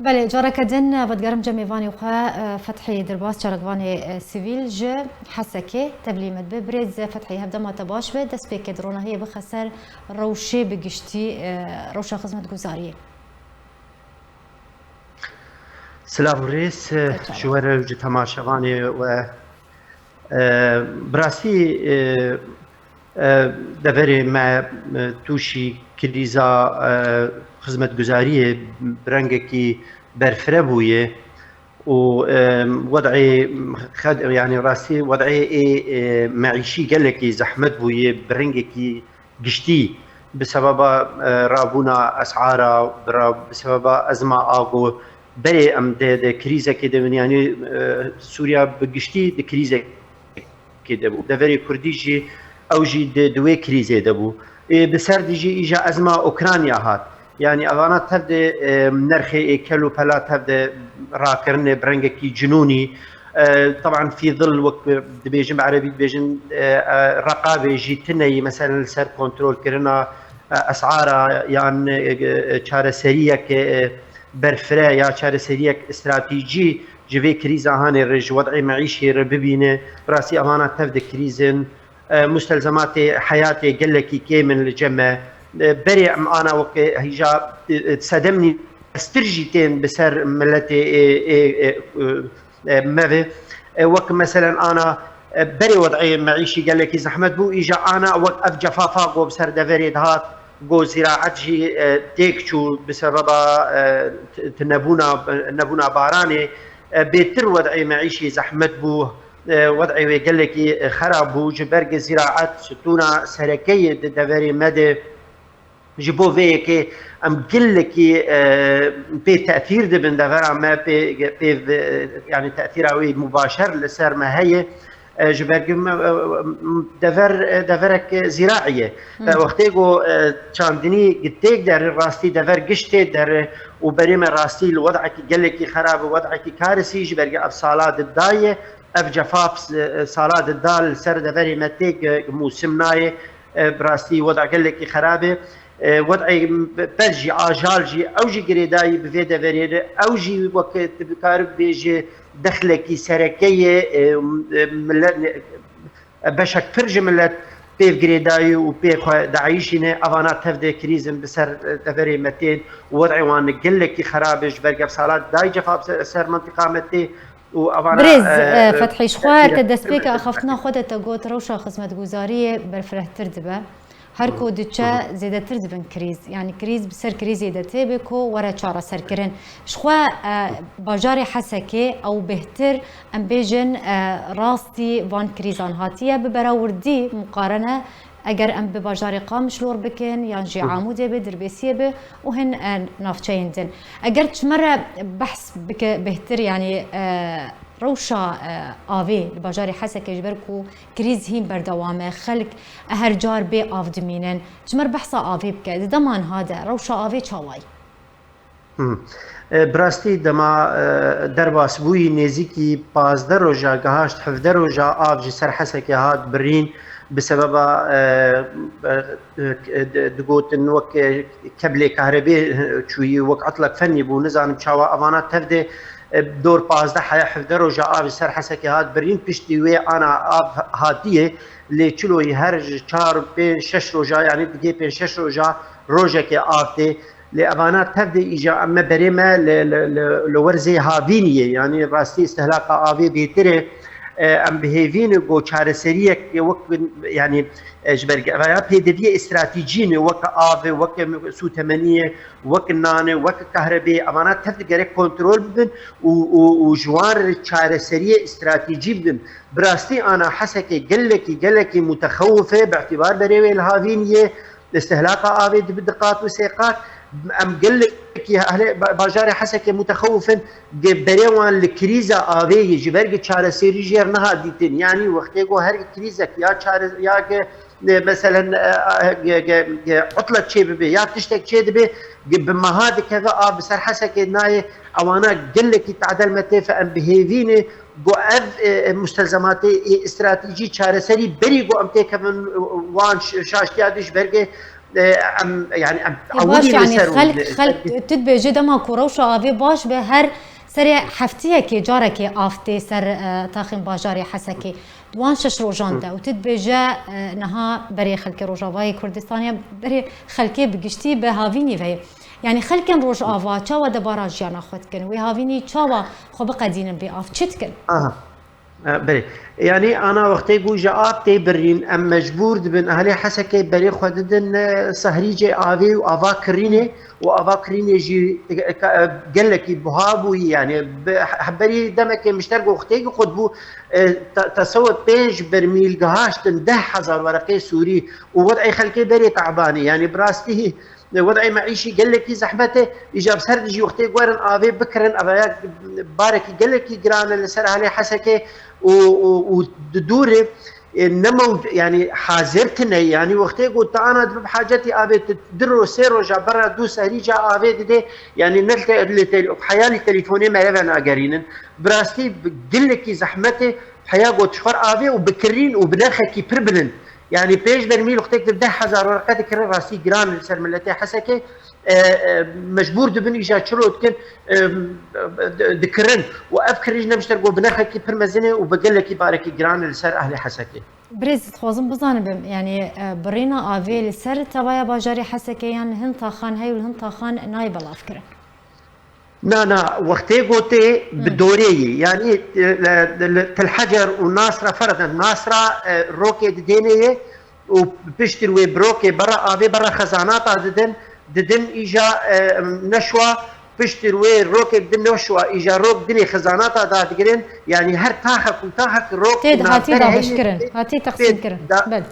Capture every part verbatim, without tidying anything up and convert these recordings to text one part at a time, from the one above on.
Belê, careke din, e, vedigerim cem mêvanê xwe, e, Fethî Dirbas, çalakvanê, e, sivîl ji Hesekê tevlî me dibe. Birêz Fethî, hevdema te baş be, destpêkê di ronahiyê bixe ser rewşê bi giştî, e, rewşa xizmetguzariyê. Silav û rêz, e, Te çawa? Ji we re û ji temaşevanê we. E, bi rastî, e, e, deverê me, e, tûşî krîza, e, xizmetguzariyê bi rengekî berfireh bûye û, e, wed'ê xed-, yanî rastî wed'ê ê, e, meîşî gelekî zehmet bûye bi rengekî giştî, bi sebeba, e, rabûna es'ara, bi ra-, bi sebeba ezma a ku berê em di, di krîzekê de bin, yanî, e, Sûriya bi giştî di krîzekê de bû. Deverê Kurdî jî, ew jî di, di wê krîzê de bû. Ê, bi ser de jî îja ezma Ukrayna hat. Yanî evana tev de, e, nerxê ê kel û pela tev de rakirinê bi rengekî cinûnî. E, teban fî zil wek dibêjin bi erebî dibêjin, e, e, reqabê jî tune yî, meselen li ser kontrolkirina, e, es'ara yan, e, e, çareseriyek, e, berfireh ya çareseriyek stratejî ji vê krîza hanê re, ji wed'ê meîşê re bibîne. Bi rastî evana tev de krîz in. E, mustelzematê heyatê gelekî kêm in li cem me. E, berê em ana weke hîja, e, e, sedemnî estir jî tên bi ser miletê ê, ê, ê, e, e, me ve. E, wek meselen ana, e, berê wed'ê meîşî gelekî zehmet bû, îja ana wek ev cefafa ku bi ser deverê dihat, ku zîraet jî, e, têk çû bi sebeba, e, t-, t-, nebûna, nebûna baranê, e, bêtir wed'ê meîşî zehmet bû, e, wed'ê wê gelekî, e, xerab bû, ji ber ku zîraet stûna sereke ye di deverê me de. Ji bo vê yekê em gelekî, e, pê tesîr dibin devera me, pê, pê, e, yanî tesîra wê mubaşer li ser me heye. E, ji ber ku me, e, dever, e, deverek zîraî ye. E, wextê ku, e, çandinî têk dere, rastî dever giş tê dere û berê me rastî li wed'ekî gelekî xerab, wed'ekî karisî, ji ber ku ev sala di daye, ev cefa, e, sala di da li ser deverê me têk, e, mûsim nayê. E, bi rastî weda gelekî xerab e. E, wed'ê pez jî, ajal jî, ew jî girêdayî bi vê deverê re. Ew jî weke tu bikarî bibêjî dexlekî sereke ye, e, e, milet, e, beşek pir ji milet pê girêdayî û pê xwe dieyşîne. Evana tev de krîz in bi ser, e, deverê me tên û wed'ê wan gelekî xerab e, ji ber ku ev sala dayî cefa bi ser, ser mintiqa me tê. û evana, Birêz, e, e, Fethî, ji xwe te destpêka axaftina xwe de te got, rewşa xizmetguzariyê berfirehtir dibe. Her ku diçe zêdetir dibin krîz. Yanî krîz bi ser krîzê de tê bê ku were çareserkirin. Ji xwe, e, bajarê Hesekê ew bêhtir, em bêjin, e, rastî van krîzan hatiye bi berawurdî muqarene Eger em bi bajarê Qamişlo re bikin, yan jî Amûdê be, Dirbêsiyê be û hin, e, navçeyên din. Eger tu ji me re behs bike bêhtir, yanî, e, rewşa, e, avê li bajarê Hesekê, ji ber ku krîz hîn berdewam e, xelk her car bê av dimînin. Tu ji me re behsa avê bike. Di dema niha de rewşa avê çawa ye? Hmm. E, bi rastî dema, e, derbas bûyî, nêzîkî pazdeh roja, gihaşt hevdeh roja, av ji ser Hesekê hat birîn, bi sebeba, e, e, e, di-, digotin wek, e, keblê kahrebê, e, çûyî, wek etlek fenî bû, nizanim çawa evana tev de, e, dor pazdeh heya hevdeh roja av ji ser Hesekê hat birîn, piştî wê ana av hatiye, lê çiloyî her ji çar, pênc, şeş roja, yanî digê pênc şeş roja rojekê av tê. Lê evana tev de îja em me berê me li, li, li, li werzê havîniyê, yanî rastî îstihlaka avê bêtir e. E, em bi hêvî ne ku çareseriyek wek, yanî, e, ji ber ev ya pêdiviyê stratejî ne, wek av e, wek sûtemeniyê, wek nan e, wek kahrebê, evana tev de gerek kontrol bibin û, û, û ji wan re çareseriyê stratejî bibin. Bi rastî ana Hesekê gelekî, gelekî mutexewif e, bi îtibar berê wê li havîniyê, îstihlaka avê dibe du qat û sê qat. Em gelekî hele ba-, bajarê Hesekê mutexewif in, ge berê wan li krîza avê ye, ji ber ge çareserî jê re niha dîtin. Yanî wextê ku her krîzek ya çare-, ya ge, e, meselen, e, e, ge, ge, ge utlek çê bibe ya tiştek çê dibe, ge bi meha dikeve av bi ser Hesekê nayê, ewana gelekî tadel me tê fe, em bi hêvî ne, Go ev, e, e, mustelzematê, e, stratejî çareserî berî go em têkevin, e, wan ş-, şaştiya dij bergê e, em, yani em Ê, baş, ewilî li yani ser û xelk, li xelk, tu dibêje dema ku rewşa avê baş be, her serê heftiyekê carekê av tê ser, e, taxên bajarê Hesekê. Di wan şeş rojan de û tu dibêje, e, niha berê xelkê Rojavayê Kurdistanê, berê xelkê bi giştî bi havînî ve ye. Yani xelkên Rojava çawa debara jiyana xwe dikin? Wê havînî çawa xwe biqedînin bê av? Çi dikin? Aha. E, belê. Yani ana wextê ku ji av tê birîn, em mecbûr dibin ahlê Hesekê berê xwe didin, e, sehrîcê avê û ava kirînê û ava kirînê jî, e, e, gelekî buha bûyî, yani bi, he-, berî demekê mişter ku wextê ku xwe dibû, e, te-, tesewet pênc bermîl gihaştin deh hezar wereqê sûrî û wed'ê xelkê berê te'banî, yani bi rastî Wed'ê meîşî gelekî zehmet e. Îja bi ser dijî wextê ku werin avê bikirin, avaya barekî gelekî giran e li ser ahlê Hesekê û, û, û di dûrê, e, ne mewc-, yani hazir tine, yani wextê ku te ana dibe bi hacetî avê, tu di ro-, sê roja berra dû sehrî ca avê didê, yani ne li te-, li te-, heya li telefonê me re venagerînin. Bi rastî bi gelekî zehmet e, heya ku tu ji xwe avê û bikirîn û bi nirxekî pir bilind. Yani pênc bermîl wextê ku deh hezar wereqe dikirin, rastî giran li ser miletê Hesekê, e, e, mecbûr dibin îja çilo dikin, e, di-, dikirin. Û ev kirî jî ne mişter ku bi nirxekî pir mezin e û bi gelekî barekî giran e li ser ahlê Hesekê. Birêz, dixwazim bizanibim, yani, e, birîna avê li ser tavaya bajarê Hesekê yan li hin taxan heye û li hin taxan nayê belavkirin? Na, na, wextê gotê bi Hı. dorê yî. Yani, e, li, li Til Hecer û Nasra, ferden Nasra, e, rokê didênê yê û piştir wê bi rokê berra avê berra xezanata didin, didin îja, e, neşwa, piştir wê rokê didin neşwa, îja rok dinê xezanata dadigirin. Yani her taxek û taxek rok Tê di hatî navber heye, dabeşkirin, tê-, hatî tê teqsîmkirin. da-, Belê.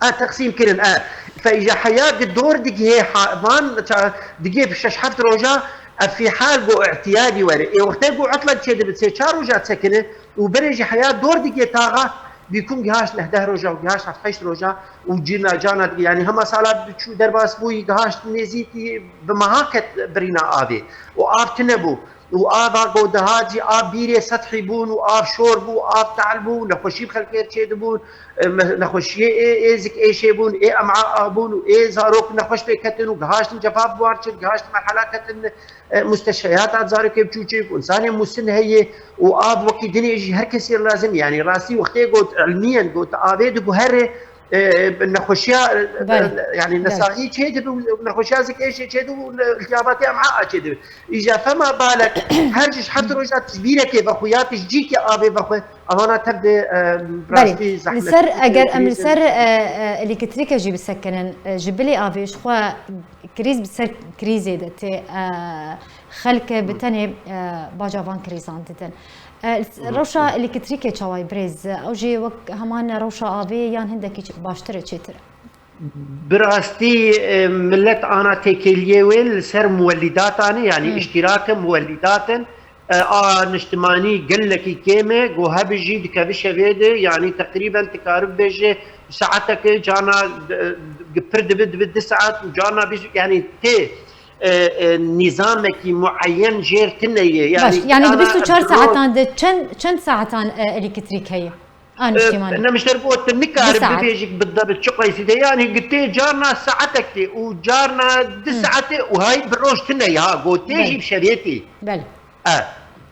A, teqsîm kirin, a. Fe îja heya di dor digihê ha-, van ça-, digihê bi şeş heft roja, ev fîhal go îhtiyadî were. Ê wextê go etlek çêdibe, sê çar roja çekine û berê jî heya dor digihê taxa, bîkum gihaşt neh deh roja û gihaşt heft heşt roja û cîna cana digihê. Yani hema sala diçû derbas bûyî, gihaşt nêzîkî bi meha ket birîna avê. Û av tine bû. Û ava ku dihat jî av bîrê sethî bûn û av şor bû, av tehl bû, nexweşî bi xelkê re çêdibûn, e, me-, nexweşiyê ê, ê zik êşê bûn, ê em'a a bûn û ê zarok nexweş pê ketin û gihaştin cefa bi wan çin, gihaştin merhela ketin, e, musteşfeyata zarokê biçûçik û insanê musin heye û av wekî dinê jî her kesî re lazim. Yani rastî wextê got ilmiyen got avê diguhere, e, nexweşiya, e, Belê, yani belê. nesahî çêdibe û nexweşiya zik êşê çêdibe û iltiyabatê em'a a çêdibe. Îja fema balek her ji heft roja tijbîrekê vexwe ya tijcîkê avê vexwe, avana tev de, e, Belê. rastî Li zehmet ser, eger em li ser, e, e, elektrîke jî bisekinin, e, ji bilî avê ji xwe krîz bi ser krîzê de tê, e, xelk bi tenê, e, baca van krîzan didin. E, rewşa elektrîkê çawa ye birêz? Ew jî wek heman rewşa avê yan hindekî çi-, baştir e, çêtir e? Bi rastî, e, millet ana têkêliyê wê li ser muwelîdatan e, yani Hmm. îştîrake muwelîdat in. E, a niştimanî gelekî kêm e, go hebi jî dikeve şevê de, yani teqrîben tu karib bêje saetekê cana, e, pir dibe, dibe du saet û cana bîst, yani tê, e, e, nîzamekî mueyen jêr tine ye. Baş, Yani yani di ana bîst û çar roj saetan de çend, çend saetan, e, elektrîk heye? A E, niştimanî? Ne mişter got, tu nikare Du saet. bibêjî bi debit çi qeysî de. Yani gitê carna saetek tê û carna du Hı. saetê û hay bi roj tine ya. Gotê Belê. jî bi şevê tê. Belê. E,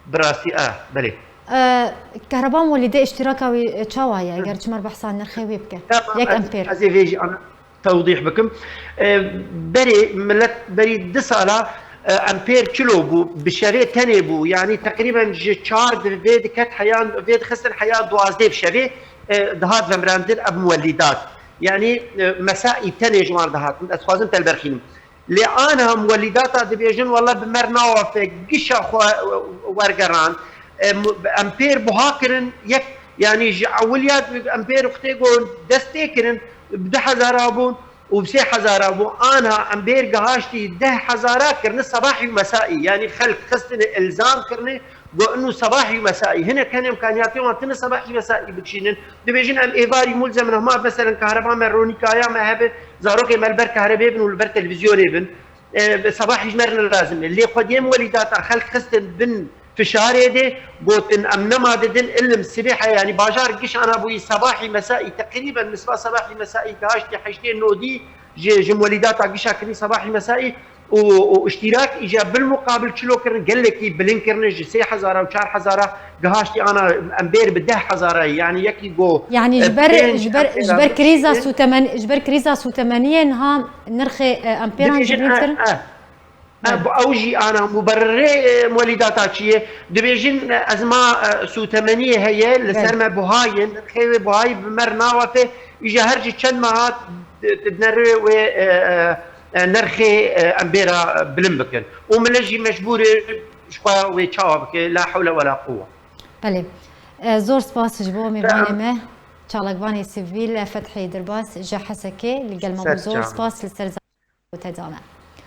bi rastî, e, belê. E, kehreba molîdê îştîraka wî, e, çawa ye? Hı. Eger çimer behsa nirxê wî bike. Tamam, Yek ez, amper. ez ê vê jî ana tewdîh bikim. E, berê millet berî du sala, e, empêr kilo bû, bi şevê tenê bû. Yanî teqrîben ji çar di vê diket heya, vê dixistin heya duwazdeh bi şevê, e, dihat vemirandin ev muwelîdat. Yanî, e, mesaî tenê ji wan dihatin. Ez dixwazim te li ber xînim. Lê aniha muwelîdata dibêjin, wela bi mer nawafe, gişa xwe, e, wergeran. E, mu-, empêr buha kirin, yek, yanî ji ewiliya empêr wextê ku dest pê kirin, bi du hezara bûn û bi sê hezara bû. Aniha empêr gihaştî deh hezara kirine sebahî û mesaî. Yanî xelk xistine, ilzam kirine, got, inu sebahî û mesaî. Hinek hene îmkaniyatê wan tine sebahî mesaî bikişînin. Dibêjin, em êvarî mulzem in, hema, meselen, kahreba me, ronîkaya me hebe, zarokê me li ber kahrebê bin û li ber televîzyonê bin. E, sebahî ji me re ne lazim e. Lê xwediyê muwelîdata xelk xistin bin fişarê de, gotin, em nema didin, ilim sibê heye, yanî bajar giş ana bûyî sebahî mesaî, teqrîben nisfa sebahî mesaî, gihaştî heştê nodî, ji, ji welîdata gişa kirî sebahî mesaî û, û îştîrak îca bil muqabil çilo kirin, gelekî bilind kirine, ji sê hezara û çar hezara gihaştî ana em bêr bi deh hezara, yanî yekî go, Yani e, ji ber pênc ji ber ji ber ampêra krîza dişîne. sûtemen ji ber krîza sûtemeniyê niha nirxê e, ampêran jî Dibêjin, bilind e, kirin. e, e, bu ew jî ana muberrê, e, welîdata çi ye? Dibêjin, e, ezma, e, sûtemeniyê heye, li Belê. ser me buha ye, nirxê wê buhayî bi me re nawafe, îja her jî çend meha di, di nerê wê, e, e, e, nirxê, e, em bêra bilind bikin. Û millet jî mecbûr e ji xwe wê çawa bike, la hewle wela quwwe. Belê. E, Zor spas ji bo mêvanê me, çalakvanê sivîl Fethî Dirbas ji Hesekê li gel me bû. Ser Zor çav. Spas li ser zanîngeha te dane.